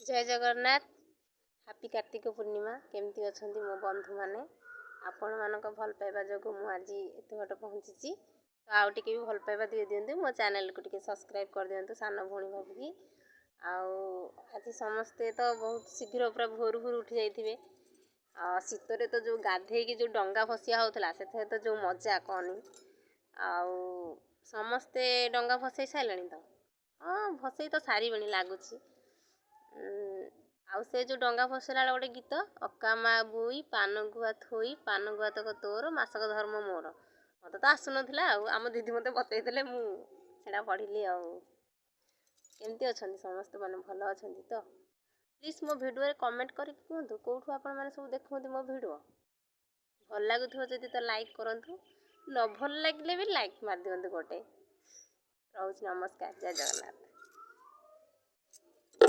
ଜୟ Jagannath, happy Kartik Purnima. କେମିତି ଅଛନ୍ତି ମୋ ବନ୍ଧୁମାନେ? ଆପଣମାନଙ୍କ ଭଲ ପାଇବା ଯୋଗୁଁ ମୁଁ ଆଜି ଏତେ ବାଟ ପହଞ୍ଚିଛି। ତ ଆଉ ଟିକେ ବି ଭଲ ପାଇବା ଦେଇ ଦିଅନ୍ତୁ, ମୋ ଚ୍ୟାନେଲକୁ ଟିକେ ସବସ୍କ୍ରାଇବ୍ କରିଦିଅନ୍ତୁ ସାନ ଭଉଣୀ ଭାବିକି। ଆଉ ଆଜି ସମସ୍ତେ ତ ବହୁତ ଶୀଘ୍ର ପୁରା ଭୋରୁ ଭୋରୁ ଉଠି ଯାଇଥିବେ। ଆଉ ଶୀତରେ ତ ଯେଉଁ ଗାଧେଇକି ଯେଉଁ ଡଙ୍ଗା ଭସିଆ ହେଉଥିଲା, ସେଥିରେ ତ ଯେଉଁ ମଜା କହନି। ଆଉ ସମସ୍ତେ ଡଙ୍ଗା ଭସେଇ ସାରିଲେଣି ତ? ହଁ, ଭସେଇ ତ ସାରିବେଣି ଲାଗୁଛି। ଆଉ ସେ ଯେଉଁ ଡଙ୍ଗା ଭସେଇଲା ବେଳେ ଗୋଟେ ଗୀତ, "ଅକା ମା ବୋଇ ପାନ ଗୁଆ ଥୋଇ, ପାନ ଗୁଆ ତକ ତୋର, ମାସକ ଧର୍ମ ମୋର"। ମୋତେ ତ ଆସୁନଥିଲା, ଆଉ ଆମ ଦିଦି ମୋତେ ବତେଇଦେଲେ, ମୁଁ ସେଇଟା ପଢ଼ିଲି। ଆଉ କେମିତି ଅଛନ୍ତି ସମସ୍ତେ? ମାନେ ଭଲ ଅଛନ୍ତି ତ? ପ୍ଲିଜ୍ ମୋ ଭିଡ଼ିଓରେ କମେଣ୍ଟ କରିକି କୁହନ୍ତୁ, କେଉଁଠୁ ଆପଣମାନେ ସବୁ ଦେଖନ୍ତି ମୋ ଭିଡ଼ିଓ। ଭଲ ଲାଗୁଥିବ ଯଦି ତ ଲାଇକ୍ କରନ୍ତୁ, ନ ଭଲ ଲାଗିଲେ ବି ଲାଇକ୍ ମାରିଦିଅନ୍ତୁ ଗୋଟେ। ରହୁଛି, ନମସ୍କାର, ଜୟ ଜଗନ୍ନାଥ।